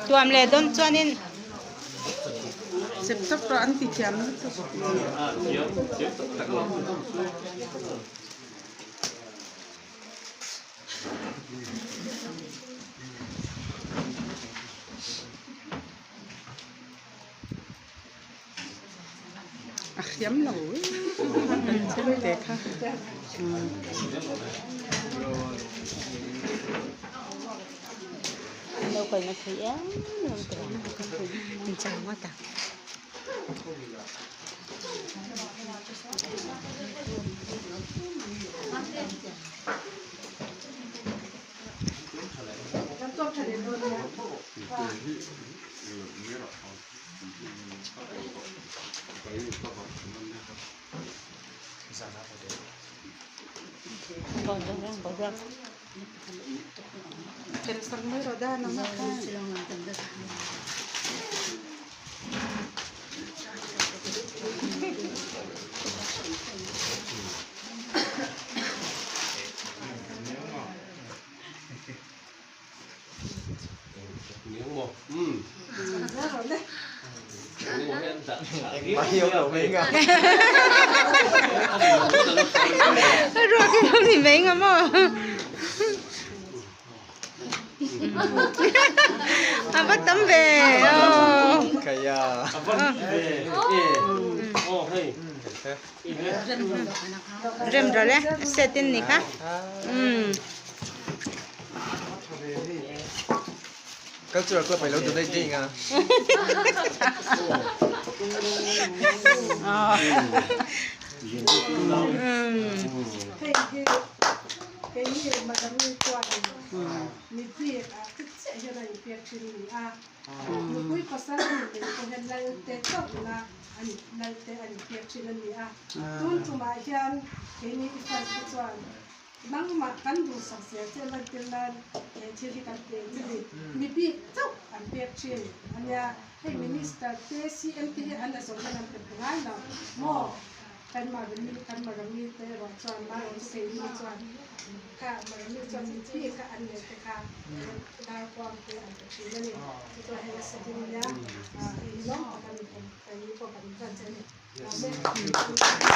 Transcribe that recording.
Tuam leh dawn chuanin. Sep sep rawh an ti thiam lutuk. A hriam lo chemte kha. Lo kalna thei em em tawh ang in chang ngawt a. Ruak hi lo ni mai nga maw a va tam ve aw rem ral e set in ni kha umm. Cultural club ai lo donate ding a. Nangmah kan duhsak zel che lantir nan he thil hi kan pe che ni. Mi bik chauh an pek thin a nia. Hei Minister te CM te hi an la zawh hian an pe phe ngai lo maw? Kan Marami kan Marami te erawh chuan Marami chu keini chuan kha Marami chuan mi bik a an neih te kha darkuang te an pe thin a ni. Chu chuan hei a sa ding nia. Hei hi lawm tak a ni. Keini pawh kan inhlan che a ni. Amen.